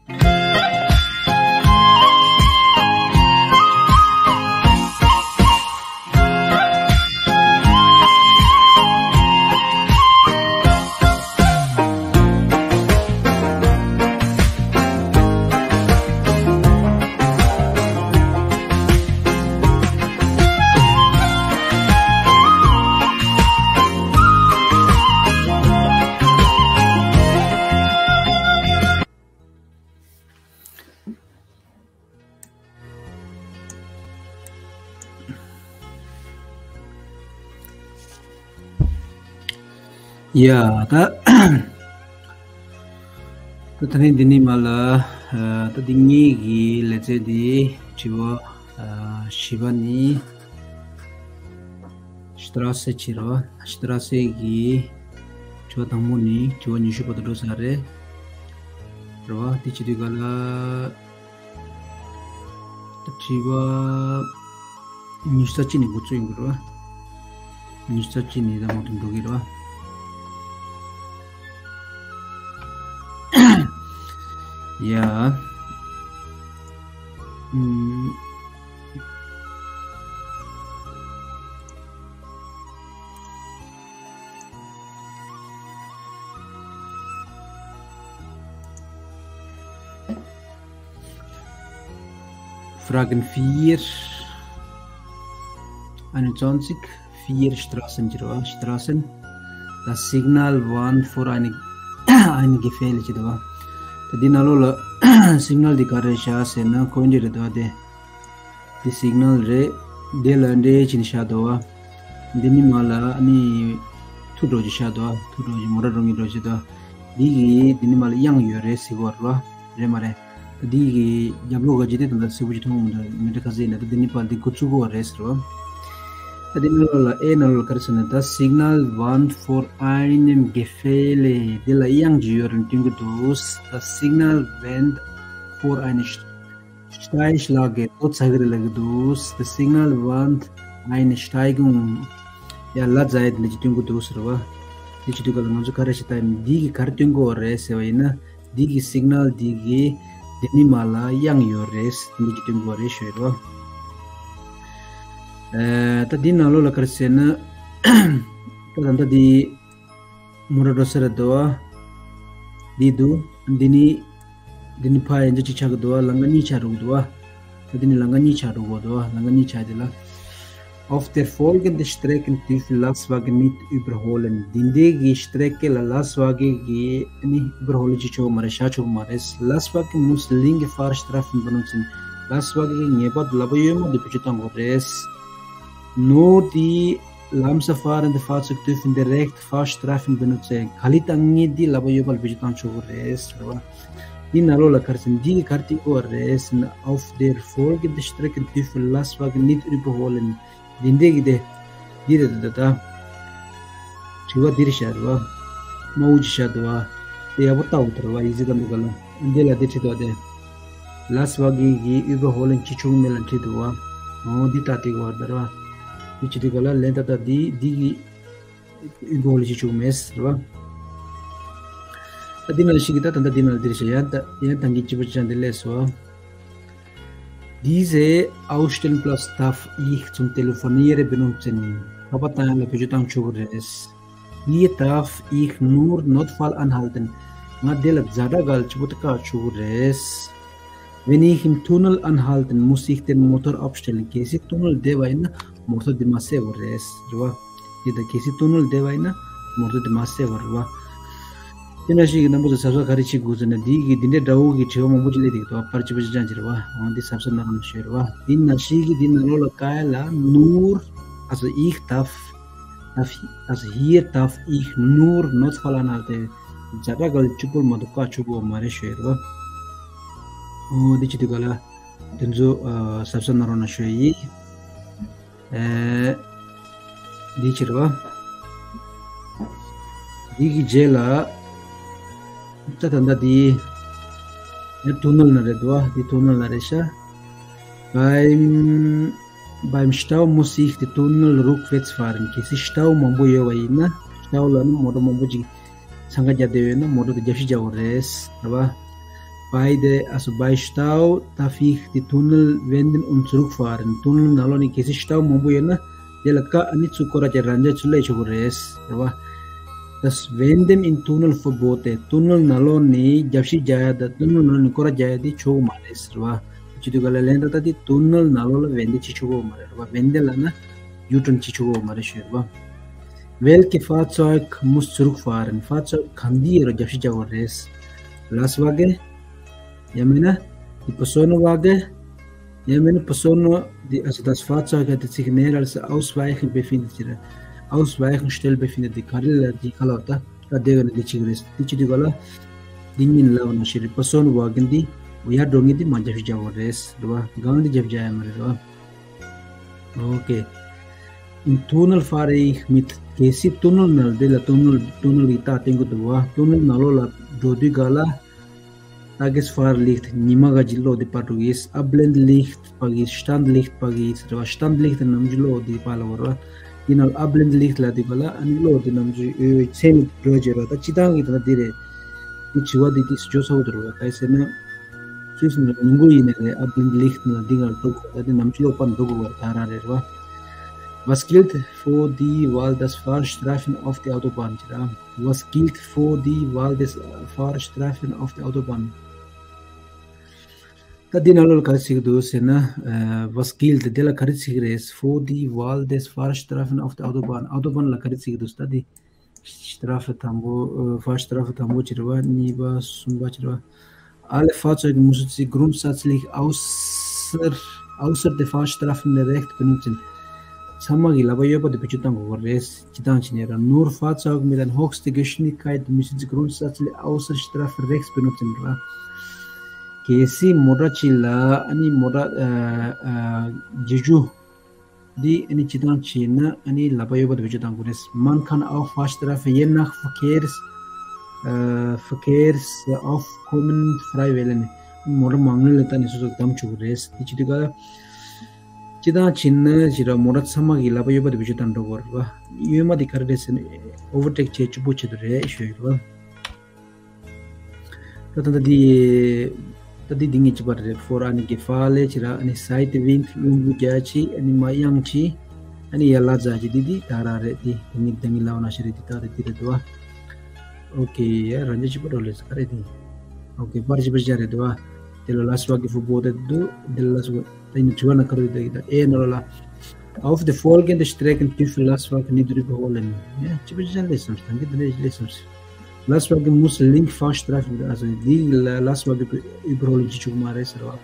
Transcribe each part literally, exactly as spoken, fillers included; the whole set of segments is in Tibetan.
ཡ། ད། ད་ད་ནི་འདི་ནི་མ་ལ། ཨ། ད་འདི་ངེད་ཀྱི་ལེ་ཚན་འདི་དྲི་བ། ཨ། བཞི་པ་ནི། ཤི་ཏྲ་སེ་ཆི་རོ། ཤི་ཏྲ་སེ་གི་དྲི་བ་དང་པོ་ནི་དྲི་བ་ཉི་ཤུ་བར་དུ་འགྲོ་ས་རེད། རེད་བ། དེ་བྱེད་དུས་ག་ལ། དྲི་བ་ཉི་ཤུ་རྩ་གཅིག་ནས་འགོ་ཚུགས་ཡོང་གི་རེད་བ། ཉི་ཤུ་རྩ་གཅིག་ནས་ད་མང་དུ་འགྲོ་གི་རེད་བ། ཡ། ཨུམ། Fragen vier, einundzwanzig, vier Straßen, Straßen. Das Signal warnt vor eine, eine gefährliche Dauer. ད་འདི་ནང་ལོགས་ལ་སིག་ནལ་འདི་ག་རེ་བཞག་ཟེར་ན་ཁོ་འདི་རེད་དོ། དེ་འདི་སིག་ནལ་རེད། དེ་ལ་འདྲེ་ཅིག་བཞག་འདུག་བ། འདི་ནི་མ་ལ་ཨ་ནི་ཐུག་འགྲོ་ཅིག་བཞག་འདུག་བ། ཐུག་འགྲོ་ཅིག་མོ་ཊ་འགྲོ་གི་འགྲོ་ཅིག་འདུག་འདི་གི་འདི་ནི་མ་ལ་གཡང་ཡོད་རེད་ཟེར་གོ་ར། རེད་མ་རེད། ད་འདི་གི་རྒྱབ་ལོགས་ག་ཅི་དེ་དང་ད་སེ་བུ་ཅིག་མཐོང་གི་མི་འདུག་མི་འདྲ་ཁ་ཟེར་ན་ད་འདི་ནི་པར་འདི་འགོ་ཚུགས་གོ་རེད་ཟེར་བ། ད་འདི་ནང་ལོགས་ལ་ཨེ་ནང་ལོགས་ལ་ག་རེ་ཟེར་ན། Das Signal warnt vor einem Gefälle. འདི་ལ་གཡང་ཅིག་ཡོད་རེད་སྟོན་གི་འདུག Das Signal warnt vor einer Steinschlage. རྡོ་ཚ་གི་རེད་ལབ་གི་འདུག Das Signal warnt eine Steigung. ཡ་ལ་ཛ་ཡ་དེ་འདྲ་ཅིག་སྟོན་གི་འདུག་ཟེར་བ། དེ་བྱེད་དུས་ག་ལ་ང་ཚོ་ག་རེ་ཞིག་ལྟ་ཡིན། འདི་གི་ག་རེ་སྟོན་གི་ཡོད་རེད་ཟེར་བ་ཡིན་ན། འདི་གི་སིག་ནལ་འདི་གི་འདི་ནི་མ་ལ་གཡང་ཡོད་རེད། འདི་གི་སྟོན་གོ་རེད་ཞུ་རོ། ཨ། ད་འདི་ནང་ལོགས་ལ་ག་རེ་ཟེར་ན། ད་ད་ལྟ་འདི་མོ་ཊ་འགྲོ་ས་རེད་དོ། འདི་འདུག་འདི་ནི་འདི་ནི་ཕ་ཡན་ཆད་ཅིག་ཆགས་ཀྱི་འདུག་བ། ལམ་ཁ་གཉིས་ཆགས་འགྲོ་གི་འདུག་བ། ད་འདི་ནི་ལམ་ཁ་གཉིས་ཆགས་འགྲོ་གི་འདུག་བ། ལམ་ཁ་གཉིས་ཆགས་དེ་ལ། Auf der folgenden Strecke dürfen Lastwagen nicht überholen. འདི་འདྲའི་གི་སི་ཊེ་རེ་ཀེ་ལ་ལཱས་ཝ་གེན་གི་ནི་ཨུ་བར་ཧོལ་ལིང་བྱེད་ཆོག་མ་རེད། བཞག་ཆོག་མ་རེད། Lastwagen muss linke Fahrstreifen benutzen. ལཱས་ཝ་གེན་གི་ངེས་པར་དུ་ལག་པ་གཡོན་མ་དེ་བེད་སྤྱོད་གཏང་དགོས་རེད། Nur die langsam fahrende Fahrzeuge dürfen die rechte Fahrstreifen benutzen. ག་ལེ་བཏང་ངེས་དེ་ལག་པ་གཡོན་མ་ལ་བེད་སྤྱོད་གཏང་ཆོག་གི་རེད་ཟེར་བ། འདི་ནང་ལོགས་ལ་ག་རེ་ཟེར་ན། འདི་གི་ག་རེ་སྟོན་གོ་རེད་ཟེར་ན། Auf der folgenden Strecke dürfen Lastwagen nicht überholen. འདི་འདྲའི་གི་དེ། འདི་རེད་ད་ད། དྲི་བ་འདི་རེད་བཞག་རེད་བ། དམའ་བོ་ཅིག་བཞག་འདུག་བ། དེ་ཡག་པོ་ལྟ་འོ་དེ་རེད་བ། ཡིག་ཚད་ལྟ་འདུག་ག་ལ། འདི་ལ་འདི་བྲིས་འདུག་བ་དེ། ལཱས་ཝ་གེན་གི་ཨུ་བར་ཧོལ་ལིང་བྱེད་ཆོག་མེད་ལ་བྲིས་འདུག་བ། འོ་འདི་ལྟ་དེ་གོ་བ་དེ་རེད་བ། འདི་བྱེད་དུས་ག་ལ་ལན་ཏག་ཏག་འདི་འདི་གི་ཨུ་བར་ཧོལ་ལིང་བྱེད་ཆོག་མེད་རེད་བ། ད་འདི་ནང་ཞིག་གི་ད་ད་ད་འདི་ནང་འདི་རེད་བཞག་ཡང་ད་ཡང་ད་འདི་གཅིག་པ་ཅང་འདི་ལས་སོ། Diese Ausstellplatz darf ich zum Telefonieren benutzen. ཁ་པར་བཏང་ཡག་ལ་བེད་སྤྱོད་བཏང་ཆོག་གི་རེད། Hier darf ich nur Notfall anhalten. ང་འདི་ལ་ཛ་དྲག་གལ་ཆེ་པོ་དེ་བཀག་ཆོག་གི་རེད། Wenn ich im Tunnel anhalten, muss ich den Motor abstellen. གལ་སྲིད་ཊུ་ནེལ་བསྡད་པ་ཡིན་ན་མོ་ཊ་འདི་མར་བསད་དགོས་རེད། རེད་བ། འདི་ད་གལ་སྲིད་ཊུ་ནེལ་བསྡད་པ་ཡིན་ན་མོ་ཊ་འདི་མར་བསད་དགོས་རེད་བ། དེ་ནང་བཞིན་གྱི་རྣམ་པ་ཚོ་གཟབ་གཟབ་ག་རེ་བྱེད་དགོས་ཟེར་ན། འདི་གི་འདི་འདྲའི་འདྲ་བོ་གི་དྲི་བ་མང་པོ་ཅིག་སླེབས་འདུག་ག་པར་གཅིག་པ་གཅིག་རྐྱང་ཅིག་རེད་བ། འོ་འདི་གཟབ་གཟབ་གནང་རོགས་ཞུ་རེད་བ། དེ་ནང་བཞིན་གྱི་འདི་ནང་ལོགས་ལ་ག་ལ་nur, also ich darf, darf, also hier darf ich nur Notfall anhalten. ཛ་དྲག་གལ་ཆེ་པོ་མ་གཏོགས་བཀག་ཆོག་གི་མ་རེད་ཞུ་རེད་བ། འོ་འདི་བྱེད་དུས་ག་ལ་དེ་ཚོ་ཨ་གཟབ་གཟབ་གནང་རོགས་གནང་ཞུ་ཡི། ཨེ། འདི་ཕྱིར་བ། འདི་གི་རྗེས་ལ། ད་ད་ད་འདི། ཨེ་ཊུ་ནེལ་ན་རེད་དོ། འདི་ཊུ་ནེལ་ན་རེད་ཤག Beim, beim Stau muss ich die Tunnel rückwärts fahren. གལ་སྲིད་སི་ཊའུ་མང་པོ་ཡོད་པ་ཡིན་ན། སི་ཊའུ་ལ་ནི་མོ་ཊ་མང་པོ་ཅིག་འཚང་ཁ་རྒྱག་བསྡད་ཡོད་ན་མོ་ཊ་དེ་རྒྱབ་བཤིག་རྒྱག་དགོས་རེད། རེད་བ། Bei der, also bei Stau darf ich die Tunnel wenden und zurückfahren. Tunnel ནང་ལོགས་ནས་གལ་སྲིད་Stau མང་པོ་ཡོད་ན་དེ་ལ་ཀ་ཨ་ནི་ཚུར་སྐོར་ར་བྱས་རང་འཇགས་ཚུར་སླེབས་ཆོག་གི་རེད་རེད་བ། Das Wenden in Tunnel verboten. Tunnel ནང་ལོགས་ནས་རྒྱབ་བཤིག་རྒྱག་ཡ་དང་Tunnel ནང་ལོགས་ནས་སྐོར་ར་རྒྱག་ཡ་དེ་ཆོག་གི་མ་རེད་ཟེར་བ། ཅི་དུས་ག་ལ་ལན་ད་ལྟ་དེ་Tunnel ནང་ལོགས་ལ་Wenden བྱེད་ཆོག་གི་མ་རེད་བ། Wenden ལབ་ན་U-Turn བྱེད་ཆོག་གི་མ་རེད་ཞུ་ཡོད་བ། Welche Fahrzeug muss zurückfahren? Fahrzeug གང་འདི་ཡོད་ར་རྒྱབ་བཤིག་རྒྱག་དགོས་རེད། Lastwagen ཡང་མིན་ན་die Personenwagen ཡང་མིན་ན་Personen die, also das Fahrzeug hat sich näher als Ausweichen befindet sich. Ausweichen Stelle befindet sich. ག་རེ་ལ་འདི་ག་ལ་བ་ད་ད་དེ་ག་ནས་འདི་གཅིག་རེད། འདི་ཅི་དུས་ག་ལ་འདི་གཉིས་ལ་བ་ན་ཤི་རེད། Personenwagen འདི་ཡར་འགྲོ་མཁན་འདི་མ་རྒྱབ་བཤིག་རྒྱག་དགོས་རེད་རེད་བ། སྒང་འདི་རྒྱབ་བཤིག་རྒྱག་ཡ་མ་རེད་རེད་བ། Okay. Im Tunnel fahre ich mit. གལ་སྲིད་Tunnel ནང་འདི་ལ་Tunnel Tunnel གི་རྟགས་བསྟན་གི་འདུག་བ། Tunnel ནང་ལོགས་ལ་འགྲོ་དུས་ག་ལ་Tagesfahrlicht ཉི་མ་ག་གི་གློག་འདི་ཕར་འགྲོ་གི་ཡིན། Abblendlicht ཕར་གི་Standlicht ཕར་གི་ཡིན་ཟེར་བ། Standlicht ནམ་རྒྱུན་གློག་འདི་ཕར་ལ་བོར་བ། འདི་ནང་Abblendlicht ལ་འདི་ག་ལ་ཨ་ནི་གློག་འདི་ནམ་རྒྱུན་འོད་ཚད་འགྲོ་བྱེད་ར། ད་སྤྱི་བཏང་གི་ད་ལྟ་འདི་རེད། འདི་དྲི་བ་འདི་དེ་སུ་བརྗོད་ཚར་བ་འདུག་ར། ག་ཡིན་ཟེར་ན། སུད་སི་ནང་ཉིན་གུང་ཡིན་ན་རེད། Abblendlicht ནང་འདི་ག་ལ་འགྲོ་དགོས་ད་དེ་ནམ་རྒྱུན་གློག་ཕར་འགྲོ་དགོས་བ་ད་རང་རེད་ར། Was gilt für die Wahl des Fahrstreifen auf der Autobahn ཅེས་ར། Was gilt für die Wahl des Fahrstreifen auf der Autobahn? ད་འདི་ནང་ལོགས་ལ་ག་རེ་ཚིག་འདུག་ཟེར་ན། Was gilt འདི་ལ་ག་རེ་ཚིག་རེད། Für die Wahl des Fahrstreifen auf der Autobahn. Autobahn ལ་ག་རེ་ཚིག་འདུག་ད་འདི་Strafe དང་པོ། Fahrstrafe དང་པོ་ཅི་རེད་བ། གཉིས་པ་གསུམ་པ་ཅི་རེད་བ། Alle Fahrzeuge müssen sich grundsätzlich außer, außer der Fahrstreifen rechts benutzen. ཚང་མ་གི་ལག་པ་གཡས་པ་དེ་བེད་སྤྱོད་བཏང་དགོས་རེད། སྤྱི་བཏང་བྱས་ནས་ར། Nur Fahrzeuge mit einer höchsten Geschwindigkeit müssen sich grundsätzlich außer Strafe rechts benutzen ར། གལ་སྲིད་མོ་ཊ་གཅིག་ལ་ཨ་ནི་མོ་ཊ་ཨ་ཨ་བརྒྱད་ཅུ་འདི་ཨ་ནི་སྤྱི་བཏང་བྱས་ན་ཨ་ནི་ལག་པ་གཡས་པ་དེ་བེད་སྤྱོད་བཏང་དགོས་རེད། Man kann auch Fahrstrafe je nach Verkehrs, äh, Verkehrsaufkommen frei wählen. མོ་ཊ་མང་ལོས་ལ་ལྟ་ནས་སོ་སོ་བདམས་ཆོག་གི་རེད། དེ་བྱེད་དུས་ག་ལ། སྤྱི་བཏང་བྱས་ན་ཞེ་དྲག་མོ་ཊ་ཚང་མ་གི་ལག་པ་གཡས་པ་དེ་བེད་སྤྱོད་བཏང་འགྲོ་དགོས་རེད་བ། གཡོན་མ་དེ་ག་རེ་རེད་ཟེར་ན་overtake བྱེད་སྐྱིད་པོ་བྱེད་དུ་རེད་ཞུ་ཡོད་རེད་བ། ད་ད་ད་འདི་ད་འདི་འདི་ངས་བྱས་པ་རེད། Vorrangige Falle ཅེས་ར། ཨ་ནི་Seitenwind རླུང་བུ་རྒྱག་ཅིག་ཨ་ནི་མར་གཡེང་ཅིག་ཨ་ནི་ཡར་ལ་འཛེག་ཅིག་འདི་འདི་ད་ར་རེད། འདི་ད་ངས་ད་ངས་ལབ་ན་ཤེས་རེད། འདི་ད་རེད་འདི་རེད་དོ། Okay ཡ་རང་རྒྱལ་གཅིག་པ་འགྲོ་ལས་ག་རེད་འདི། Okay པར་གཅིག་པ་བཞག་རེད་དོ། དེ་ལ་Lastwagen verboten འདུག་འདི་ལ་Lastwagen ད་ཡིན་ན་དྲི་བ་ན་ག་རེ་འདུག་ད་ཨེ་ནོ་ལ། Auf der folgenden Strecken dürfen Lastwagen nicht überholen. ཡ་གཅིག་པ་བཞག་ལས་སམ་ད་གི་ད་ལས་ལས་སམ། Lastwagen muss links Fahrstreifen, also འདི་ལ་Lastwagen überholen བྱེད་ཆོག་མ་རེད་ཟེར་བ།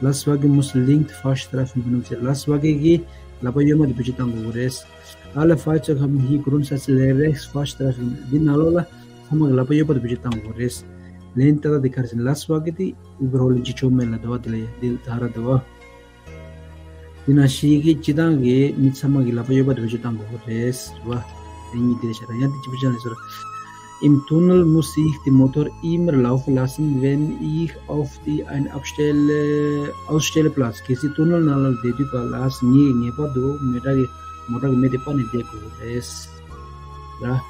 Lastwagen muss links Fahrstreifen benutzen. Lastwagen གིས་ལག་པ་གཡོན་མ་དེ་བེད་སྤྱོད་བཏང་དགོས་རེད། Alle Fahrzeuge haben hier grundsätzlich rechts Fahrstreifen. འདི་ནང་ལོགས་ལ་ཚང་མ་གི་ལག་པ་གཡོན་པ་དེ་བེད་སྤྱོད་བཏང་དགོས་རེད། ལན་ད་ལྟ་དེ་ག་རེ་ཟེར་ན་Lastwagen དེ་überholen བྱེད་ཆོག་མེད་ལ་འདུག་བ། དེ་ལ་ཡ་འདི་ད་ར་འདུག་བ། དེ་ནང་བཞིན་གྱི་སྤྱི་བཏང་གི་མི་ཚང་མ་གི་ལག་པ་གཡོན་པ་དེ་བེད་སྤྱོད་བཏང་དགོས་རེད་ཟེར་བ། དེ་གཉིས་དེ་བྱ་དང་ཡང་དེ་གཅིག་པུ་ཅང་ལས་ཟེར། Im Tunnel muss ich die Motor immer laufen lassen, wenn ich auf die ein Abstelle, Ausstellplatz གལ་སྲིད་Tunnel ནང་ལ་བསྡད་དུས་ག་ལ་ངའི་ངེས་པར་དུ་མོ་ཊ་གི་མོ་ཊ་གི་མེ་དེ་ཕར་ནས་བསྡད་དགོས་རེད་ཟེར།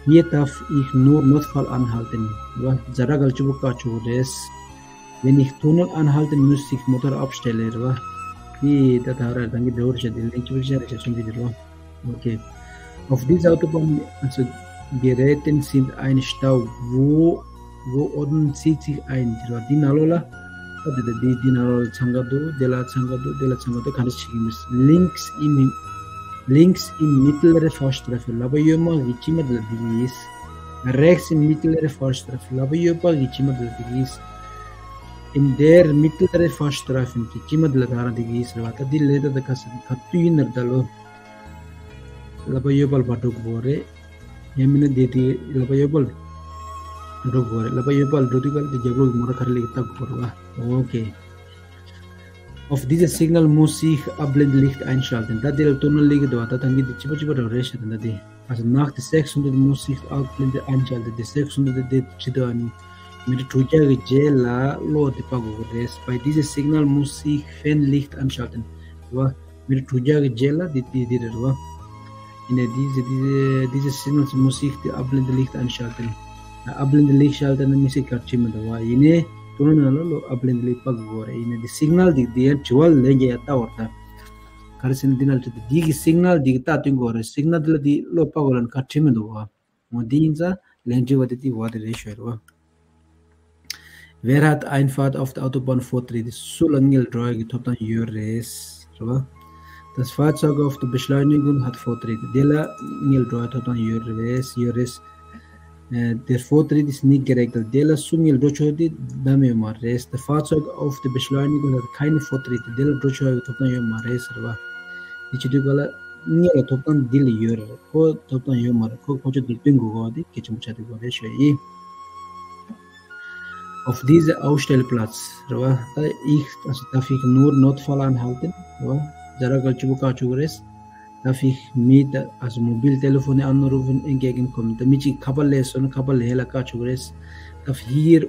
Hier darf ich nur Notfall anhalten. རེད་བ། ཛ་དྲག་གལ་ཆེན་པོ་བཀག་ཆོག་རེད། Wenn ich Tunnel anhalten muss, ich Motor abstellen རེད་བ། འདི་ད་ད་ར་ད་གི་འདྲ་བོར་བྱ་དེ་ལན་གཅིག་པུ་བྱ་རེད་བྱ་གསུམ་འདི་རེད་བ། Okay. Auf dieser Autobahn, also, geraten sind ein Stau, wo, wo ordnen Sie sich ein རེད་བ། འདི་ནང་ལོགས་ལ་ད་འདི་ད་འདི་འདི་ནང་ལོགས་ལ་འཚང་ཁ་འདུག་འདི་ལ་འཚང་ཁ་འདུག་འདི་ལ་འཚང་ཁ་འདུག་ག་འདྲ་བྱེད་ཀྱི་མིན། Links in, links in mittlere Fahrstreifen ལག་པ་གཡོན་མ་གི་དཀྱིལ་མ་འདི་ལ་བསྡད་ཀྱི་ཡིན། Rechts in mittlere Fahrstreifen ལག་པ་གཡོན་པ་གི་དཀྱིལ་མ་འདི་ལ་བསྡད་ཀྱི་ཡིན། In der mittlere Fahrstreifen གྱི་དཀྱིལ་མ་འདི་ལ་ད་རང་བསྡད་ཀྱི་ཡིན་ཟེར་བ། ད་འདི་ལས་ད་ད་ག་ས་ག་དུས་ཡིན་ནར་ད་ལོ། ལག་པ་གཡོན་པ་ལ་ཕར་འགྲོ་དགོས་རེད། ཡང་མིན་ན་འདི་དེ་ལག་པ་གཡོན་པ་ལ་འགྲོ་དགོས་རེད། ལག་པ་གཡོན་པ་ལ་འགྲོ་དུས་ག་ལ་དེ་རྒྱབ་ལོགས་ཀྱི་མོ་ཊ་ག་རེ་སླེབས་ཀྱི་ལྟ་དགོས་རེད་བ། Okay. Auf dieses Signal muss ich Abblendlicht einschalten. ད་འདི་ལ་Tunnel སླེབས་ཀྱི་འདུག་བ། ད་ད་གིན་འདི་གཅིག་པ་གཅིག་པ་འདྲ་བོ་རེད་ཤག་ད་ད་འདི། Also nach der sechshundert muss ich Abblende einschalten. འདི་sechshundert འདི་འདི་ཅི་འདུག་ཨ་ནི། མི་ཊར་དྲུག་བརྒྱ་གི་རྗེས་ལ་གློག་འདི་སྤར་དགོས་ཀྱི་རེད། Bei diesem Signal muss ich Fernlicht einschalten. རེད་བ། མི་ཊར་དྲུག་བརྒྱ་གི་རྗེས་ལ་འདི་འདི་འདི་རེད་རེད་བ། ཡིན་ནའི་diese, diese, dieses Signal muss ich die Abblendlicht einschalten. Abblendlicht schalten ནི་དམིགས་བསལ་གལ་ཆེ་མི་འདུག་བ། ཡིན་ནའི། ཏུ་ནང་ལ་ལོ་ཨབ་ལིན་ལི་པག་གོ་རེ་ཡིན་ན་འདི་སིག་ནལ་འདི་འདི་ཡང་དྲི་བ་ལེན་གྱི་ཡ་ལྟ་བར་ད། ག་རེ་ཟེར་ན་འདི་ནང་ལ་འདི་གི་སིག་ནལ་འདི་གི་ལྟ་སྟོན་གོ་རེ་སིག་ནལ་འདི་ལ་འདི་ལོ་པག་གོ་ལ་ཁ་ཁྲི་མི་འདུག་བ། འོ་འདི་ཡིན་ཙང་ལན་དྲི་བ་དེ་དེ་བ་དེ་རེད་ཤོད་རེད་བ། Wer hat Einfahrt auf der Autobahn Vortritt? སུ་ལ་དངུལ་འགྲོ་ཡ་གི་ཐོབ་ཐང་ཡོད་རེད་རེད་བ། Das Fahrzeug auf der Beschleunigung hat Vortritt. དེ་ལ་དངུལ་འགྲོ་ཡ་ཐོབ་ཐང་ཡོད་རེད་ཡོད་རེད། Äh, der Vortritt ist nicht geregelt. དེ་ལ་སུ་དངུལ་འགྲོ་ཆོག་དེ་བདམས་ཡོད་མ་རེད། Das Fahrzeug auf der Beschleunigung hat keinen Vortritt. དེ་ལ་འགྲོ་ཆོག་ཡ་གི་ཐོབ་ཐང་ཡོད་མ་རེད་ཟེར་བ། དེ་བྱེད་དུས་ག་ལ་དངུལ་ལ་ཐོབ་ཐང་འདི་ལ་ཡོད་རེད། ཁོ་ཐོབ་ཐང་ཡོད་མ་རེད། ཁོ་ཁོ་ཚོ་འདི་སྟོན་དགོས་གོ་དེ་གལ་ཆེན་པོ་ཆགས་འདུག་གོ་རེད་ཤོད་ཡིན། Auf diese Ausstellplatz, རེད་བ། ད་ich, also darf ich nur Notfall anhalten, རེད་བ། ཛ་དྲག་གལ་ཆེན་པོ་བཀག་ཆོག་གི་རེད། Darf ich mit, also Mobiltelefone anrufen, entgegenkommen. ད་མི་གཅིག་ཁ་པར་ལས་སོང་ན་ཁ་པར་ལས་ལ་བཀག་ཆོག་གི་རེད། Darf hier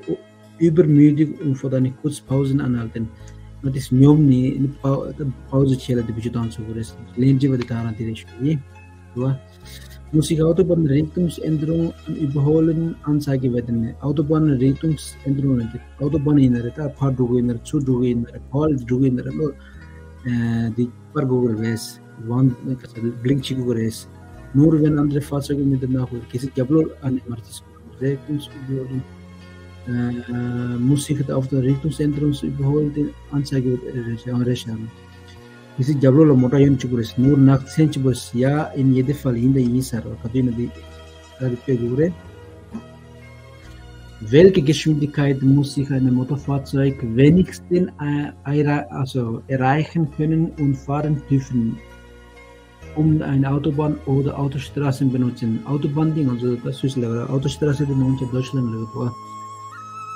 übermütig und für eine kurze Pause anhalten. ང་དེ་སྨྱོམ་ནི་པའུ་ཟི་བྱས་ལ་དེ་བུ་ཆུ་བཏང་ཆོག་གི་རེད། ལན་འདྲི་བ་དེ་དང་རང་དེ་རེད་ཤོད་ཡིན། རེད་བ། Muss ich Autobahnrichtungsänderung überholen, anzeige werden. Autobahnrichtungsänderung ལ་འདི་Autobahn ཡིན་ན་རེད། ད་ཕར་འགྲོ་གི་ཡིན་ན་རེད། ཚུར་འགྲོ་གི་ཡིན་ན་རེད། ཕར་འགྲོ་གི་ཡིན་ན་རེད། ལོ་འདི་པར་དགོས་ཀྱི་རེད། Warn, blink བྱེད་དགོས་ཀྱི་རེད། Nur wenn andere Fahrzeuge mit der Nachhol, གལ་སྲིད་རྒྱབ་ལོགས་ཨ་ནེ་མར་ཅིས་Richtungsüberholung, äh, muss ich auf der Richtungsänderung überholen, die Anzeige wird erscheinen. གལ་སྲིད་རྒྱབ་ལོགས་ལ་མོ་ཊ་ཡོང་གཅིག་པོ་རེད། Nur nach zehn གཅིག་པོ་རེད། Ja, in jedem Fall, ཡིན་དང་ཡིན་ཟེར་བ་ག་དུས་ཡིན་ན་འདི་ཨ་རི་སྤེལ་དགོས་རེད། Welche Geschwindigkeit muss ich ein Motorfahrzeug wenigstens, äh, eira- also erreichen können und fahren dürfen, um eine Autobahn oder Autostraße benutzen? Autobahn འདི་ང་ཚོ་ད་སུད་སི་ལ་Autostraße འདི་ནང་ཆ་Deutschland ལ་ཡོད་པ།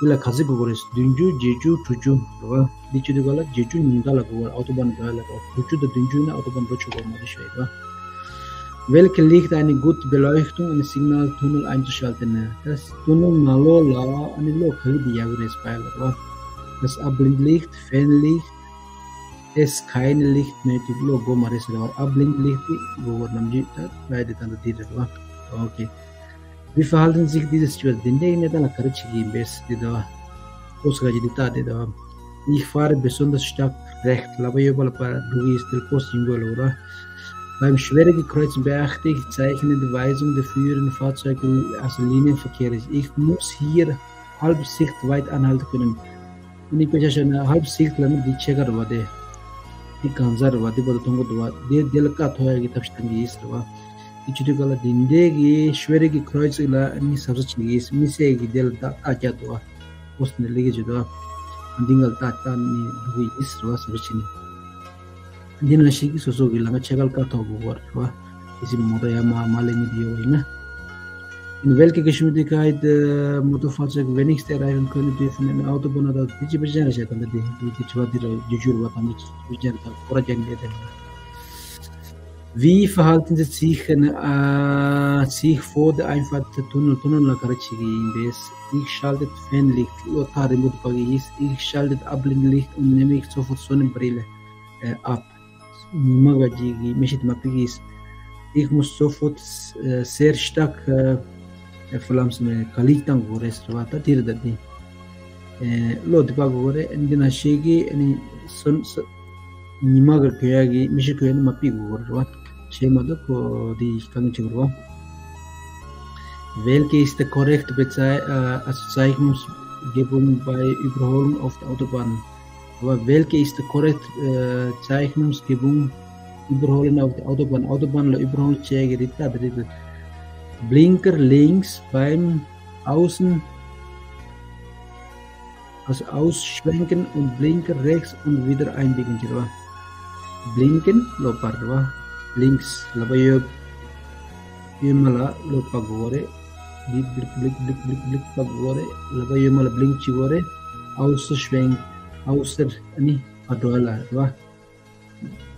འདི་ལ་ག་ཚོད་དགོས་ཀྱི་རེད། བདུན་ཅུ། བརྒྱད་ཅུ། དྲུག་ཅུ་རེད་བ། འདི་བྱེད་དུས་ག་ལ་བརྒྱད་ཅུ་ཉུང་མཐའ་ལ་དགོས་པ། Autobahn འགྲོ་ཡ་ལ་དགོས་པ། དྲུག་ཅུ་དང་བདུན་ཅུ་ན་Autobahn འགྲོ་ཆོག་གི་མ་རེད་ཤོད་ཡོད་པ། Welche Licht eine gute Beleuchtung im Signaltunnel einzuschalten? ད་ཊུ་ནེལ་ནང་ལོགས་ལ་ཨ་ནི་གློག་ག་གི་དེ་ཡག་གི་རེད་པ་ལ་རེད་བ། Das Abblendlicht, Fernlicht, ist kein Licht nötig, གློག་དགོས་མ་རེད་ཟེར་བ། Abblendlicht དགོས་པ་ནམ་རྒྱུན་ད་ལབ་ཡ་དེ་ད་ལྟ་འདི་རེད་བ། Okay. Wie verhalten sich diese Schüler? འདི་འདྲའི་གནས་སྟངས་ལ་ག་རེ་བྱེད་ཀྱི་ཡིན་པས་འདི་ད་ཁོ་ཚོ་ག་ཅིག་འདི་ལྟ་དེ་ད། Ich fahre besonders stark rechts. ལབ་པ་ཡོད་པ་ལ་པར་འགྲོ་གི་ཡིན་ཟེར་ཁོ་ཚོ་ཡིན་དགོས་ལ་ར། Beim schwierigen Kreuz beachte ich zeichnen die Weisung der führenden Fahrzeuge, also Linienverkehr ist. Ich muss hier halb Sicht weit anhalten können. ཨ་ནི་དཔེ་ཆ་བཞག་ན་halb Sicht ལ་ནི་འདི་ཕྱེད་ཀ་རེད་བ་དེ། འདི་གང་ཟག་རེད་བ། འདི་བར་དུ་མཐོང་གི་འདུག་བ། དེ་དེ་ལ་བཀག་ཐོག་ཡ་གི་ཐབས་ཤེས་གཏང་གི་ཡིན་ཟེར་བ། འདི་བྱེད་དུས་ག་ལ་འདི་འདྲའི་གི་schwierige Kreuz ལ་ཨ་ནི་གཟབ་གཟབ་བྱེད་ཀྱི་ཡིན། མི་སེར་གི་དེ་ལ་རྟགས་རྟགས་རྒྱག་འདུག་བ། ཨོ་སི་ནི་ལི་གི་བྱེད་འདུག་བ། འདི་ང་ལ་རྟགས་རྟགས་ནི་འགྲོ་གི་ཡིན་ཟེར་བ། གཟབ་གཟབ་བྱེད་ནི། འདི་ནང་བཞིན་གྱི་སོ་སོ་གི་ལམ་ཁ་ཕྱེད་ཀ་ལ་བཀག་ཐོག་དགོས་པ་རེད་བ། དེ་བཞིན་མོ་ཊ་ཡར་མར་མར་སླེབས་མི་དེ་ཡོད་པ་ཡིན་ན། In welcher Geschwindigkeit, äh, Motorfahrzeug wenigstens erreichen können dürfen eine Autobahn oder དེ་ཅི་པར་ཅན་རེད་བཤད་ད་འདི་འདི་དྲི་བ་འདི་རེད། རྒྱུ་ཆུ་རེད་བ། ད་འདི་ཅི་པར་ཅན་རེད། ད་ཁོ་ར་ཅན་རེད་དེ། Wie verhalten Sie sich, äh, sich vor der Einfahrt der Tunnel, Tunnel ལ་ག་རེ་བྱེད་ཀྱི་ཡིན་པས། Ich schalte Fernlicht, གློག་ཐག་རིང་པོ་དེ་ཕར་གྱི་ཡིན། Ich schalte Abblendlicht und nehme ich sofort Sonnenbrille, äh, ab. ཉི་མ་ག་ཅིག་གི་མིག་ཤེལ་དེ་མ་ཕུད་ཀྱི་ཡིན། Ich muss sofort, äh, sehr stark, äh, Flammen, ག་ལེར་བཏང་དགོས་རེད་ཟེར་བ། ད་དེ་རེད་ད་དེ། ཨེ་གློག་དེ་སྤར་དགོས་རེད། འདི་ནང་བཞིན་གྱི་ཨ་ནི་སོན་ཉི་མ་ག་གྱོན་ཡག་གི་མིག་ཤེལ་གྱོན་ནི་མ་ཕུད་དགོས་རེད་བ། བྱས་མ་གཏོགས་ཁོ་དེ་གང་བྱེད་དགོས་རེད་བ། Welche ist die korrekte Bezei- äh, Bezeichnungsgebung bei Überholung auf der Autobahn? Aber welche ist die korrekte, äh, Zeichnungsgebung Überholen auf der Autobahn? Autobahn ལ་Überholen བྱེད་ཀྱི་རིགས་ལྟ་དེ་རིགས། Blinker links beim Außen, also Ausschwenken und Blinker rechts und wieder einbiegen ཟེར་བ། Blinken གློག་སྤར་རེད་བ། Links ལག་པ་གཡས་གཡོན་མ་ལ་གློག་སྤར་དགོས་རེད། Blink, blink, blink, blink, blink སྤར་དགོས་རེད། ལག་པ་གཡོན་མ་ལ་blink བྱེད་དགོས་རེད། Ausschwenken, außer ཨ་ནི་ཕར་འགྲོ་ཡ་ལ་རེད་བ།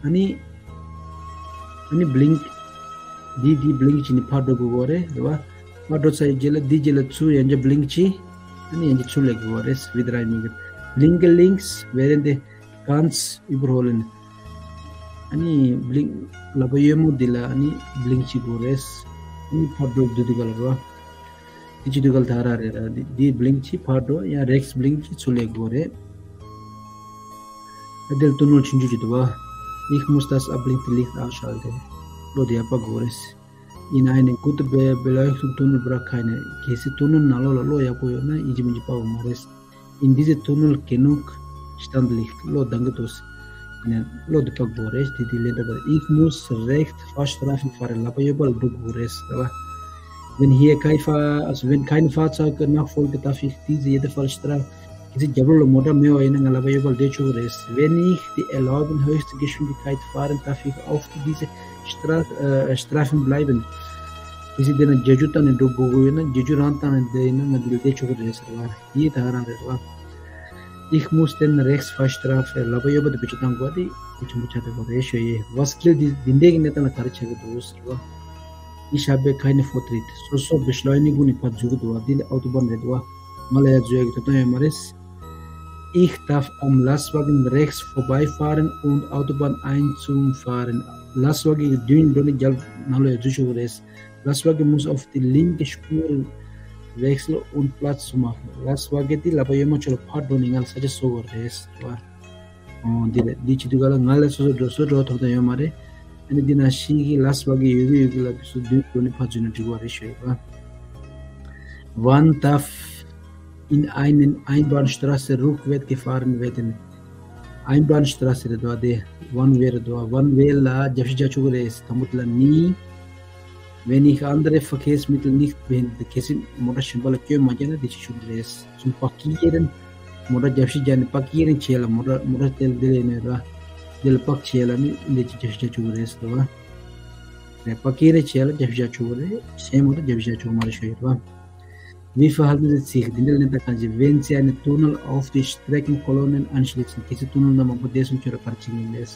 ཨ་ནི། ཨ་ནི་blink འདི་འདི་blink བྱས་ནས་ཕར་འགྲོ་དགོས་ཀྱི་རེད། རེད་བ། ཕར་འགྲོ་ཚར་བའི་རྗེས་ལ་འདིའི་རྗེས་ལ་ཚུར་ཡང་བསྐྱར་blink བྱས། ཨ་ནི་ཡང་བསྐྱར་ཚུར་སླེབས་དགོས་ཀྱི་རེད། Wieder einbiegen. Blinke links, während ganz überholen. ཨ་ནི་blink ལག་པ་གཡོན་མ་འདི་ལ་ཨ་ནི་blink བྱེད་དགོས་རེད། ཨ་ནི་ཕར་འགྲོ་དུས་འདི་ག་ལ་རེད་བ། དེ་བྱེད་དུས་ག་ལ་ད་ར་རེད་ར། འདི་འདི་བླིང་གཅིག་ཕར་འགྲོ། ཡང་རེགས་བླིང་གཅིག་ཚུར་སླེབས་དགོས་རེད། ཨ་དེ་ལ་ཏུ་ནུལ་ཆུང་ཆུང་ཅིག་འདུག་བ། Ich muss das Abblink Licht ausschalten. གློག་དེ་ཡར་སྤར་དགོས་རེད། In einem guten Be- Beleuchtungstunnel braucht keine. གལ་སྲིད་ཏུ་ནུལ་ནང་ལོགས་ལ་གློག་ཡག་པོ་ཡོད་ན་ཡིན་གཅིག་མིན་གཅིག་སྤར་དགོས་མ་རེད། In diesem Tunnel genug Standlicht. གློག་འདང་གི་འདུག་ནས་གློག་འདི་སྤར་དགོས་རེད། དེ་དེ་ལན་འདེབས་པར། Ich muss rechts Fahrstreifen fahren. ལག་པ་གཡས་པ་ལ་འགྲོ་དགོས་རེད་ཟེར་བ། Wenn hier kein Fahr- also wenn kein Fahrzeug nachfolgt, darf ich diese jederfalls Stra- གལ་སྲིད་རྒྱབ་ལོགས་ལ་མོ་ཊ་མེད་པ་ཡིན་ན་ང་ལག་པ་གཡས་པ་ལ་བསྡད་ཆོག་གི་རེད། Wenn ich die erlaubte höchste Geschwindigkeit fahre, darf ich auch diese Stra- äh, Streifen bleiben. གལ་སྲིད་དེ་ན་བརྒྱད་ཅུ་བཏང་ནས་འགྲོ་དགོས་ཀྱི་ཡོད་ན། བརྒྱད་ཅུ་རང་བཏང་ནས་བསྡད་ཡིན་ན་ང་འདི་ལ་བསྡད་ཆོག་གི་རེད་ཟེར་བ། དེ་ད་ག་རང་རེད་བ། Ich muss den Rechtsfahrstreifen. ལག་པ་གཡས་པ་དེ་བེད་སྤྱོད་གཏང་དགོས་པ་དེ་གལ་ཆེན་པོ་ཆགས་བསྡད་པ་རེད་ཞུ་ཡས། Was gilt? འདི་འདི་འདྲའི་གི་གནས་སྟངས་ལ་ག་རེ་བྱེད་དགོས་འདུག་ཟེར་བ། Ich habe keinen Vortritt. སོ་སོ་Beschleunigung ནས་ཕར་འཛུལ་གི་འདུག་བ། འདི་ལ་Autobahn རེད་འདུག་བ། ང་ལ་ཡར་འཛུལ་ཡག་གི་ཐོབ་ཐང་ཡོད་མ་རེད། Ich darf am Lastwagen rechts vorbeifahren und Autobahn einzufahren. Lastwagen གི་མདུན་འགྲོ་ནས་རྒྱབ་ནང་ལ་ཡར་འཛུལ་ཆོག་གི་རེད། Lastwagen muss auf die linke Spur wechseln und Platz zu machen. Lastwagen དེ་ལག་པ་གཡོན་མ་ཕྱོགས་ལ་ཕར་འགྲོ་ནས་ང་ལ་ས་ཆ་བཟོ་དགོས་རེད་བ། ཨོ་འདི་རེད། འདི་བྱེད་དུས་ག་ལ་ང་ལ་སོ་སོ་འགྲོ་སོ་འགྲོ་ཐོབ་ཐང་ཡོད་མ་རེད། ཨ་ནི་འདི་ན་ཤི་གི་Lastwagen ཡོད་གི་ཡོད་གི་ལ་སོ་མདུན་འགྲོ་ནས་ཕར་འཛུལ་ན་འགྲིག་པ་རེད་ཞུ་ཡོད་བ། Wann darf in einen Einbahnstraße rückwärts gefahren werden? Einbahnstraße རེད་དོ། དེ་One Way རེད་དོ། One Way ལ་རྒྱབ་ཤིག་རྒྱག་ཆོག་གི་རེད། དང་པོ་དེ་ལ་ནི། Wenn ich andere Verkehrsmittel nicht behindere. གལ་སྲིད་མོ་ཊ་གཞན་པ་ལ་སྐྱོན་མ་རྒྱག་ན་དེ་བྱེད་ཆོག་གི་རེད། Zum Parkieren. མོ་ཊ་རྒྱབ་ཤིག་རྒྱག་ནས་Parkieren བྱས་ལ་མོ་ཊ་མོ་ཊ་དེ་ལ་དེ་ལ་ཡིན་ནོ་ར། དེ་ལ་Park བྱས་ལ་ནི་འདི་ཅིག་རྒྱབ་ཤིག་རྒྱག་ཆོག་གི་རེད་ཟེར་བ། རེད། Parkieren བྱས་ལ་རྒྱབ་ཤིག་རྒྱག་ཆོག་གི་རེད། གཞན་མོ་ཊ་རྒྱབ་ཤིག་རྒྱག་ཆོག་གི་མ་རེད་ཞུ་ཡོད་བ། Wie verhalten Sie sich? འདི་འདྲ་ལན་བཏབ་གང་བྱེད། Wenn Sie einen Tunnel auf die Streckenkolonnen anschließen. གལ་སྲིད་ཏུ་ནུལ་ནང་མང་པོ་བསྡད་སོང་ཁྱོད་ར་ག་རེ་བྱེད་ཀྱི་ཡིན་ལས།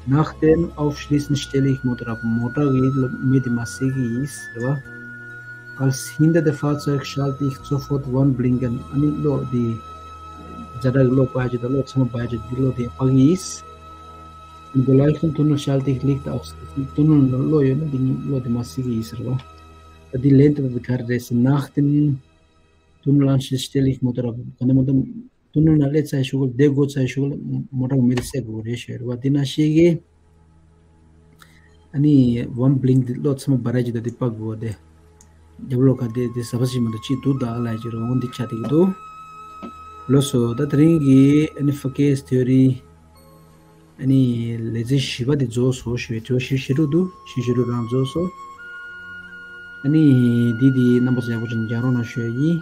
Nach dem Aufschließen stelle ich Motor ab. མོ་ཊ་གི་མེ་དེ་མར་བསད་ཀྱི་ཡིན་ཟེར་བ། Als hinderte Fahrzeug schalte ich sofort Warnblinken. ཨ་ནི་གློག་དེ་ཛ་དྲག་གི་གློག་སྤར་ཡ་ཅིག་དང་གློག་ཚང་མ་སྤར་ཡ་ཅིག་འདི་གློག་དེ་སྤར་གྱི་ཡིན། Im beleuchteten Tunnel schalte ich Licht aus. ཏུ་ནུལ་ནང་གློག་ཡོད་ན་འདི་གློག་དེ་མར་བསད་ཀྱི་ཡིན་ཟེར་བ། ད་འདི་ལན་དེ་ད་ག་རེ་རེད་ཟེར། Nach dem Tunnel Anschluss stelle ich Motor ab. ག་ནས་མོ་ཊ་ཏུ་ནུལ་ནང་སླེབས་ཚར་ཞོར་ལ་བསྡད་དགོས་ཚར་ཞོར་ལ་མོ་ཊ་གི་མེ་དེ་བསད་དགོས་རེད་ཞུ་ཡོད་རེད་བ། དེ་ན་ཤེས་གི། ཨ་ནི་Warnblink དེ་གློག་ཚང་མ་སྤར་ཡ་ཅིག་དང་དེ་སྤར་དགོས་བ་དེ། རྒྱབ་ལོགས་ཁ་དེ་དེ་ཟ་བ་ཞིག་མ་གཏོགས་ཅིག་འདུག་ད་ལ་ཅིག་རོ་འོང་འདི་ཆ་དེ་གི་འདུག་ལོ་སོ་ད་དེ་རིང་གི་ཨ་ནི་Verkehrstheorie ཨ་ནི་ལེ་ཚན་བཞི་པ་དེ་རྫོགས་སོ་ཞུ་བའི་དྲི་བ་བཞི་བཞི་དྲུག་འདུག་བཞི་བཞི་དྲུག་རང་རྫོགས་སོ། ཨ་ནི་འདི་དེ་རྣམ་པ་ཚོ་ཡག་པོ་ཅིག་མཇལ་རོགས་གནང་ཞུ་ཡ་ཡིན།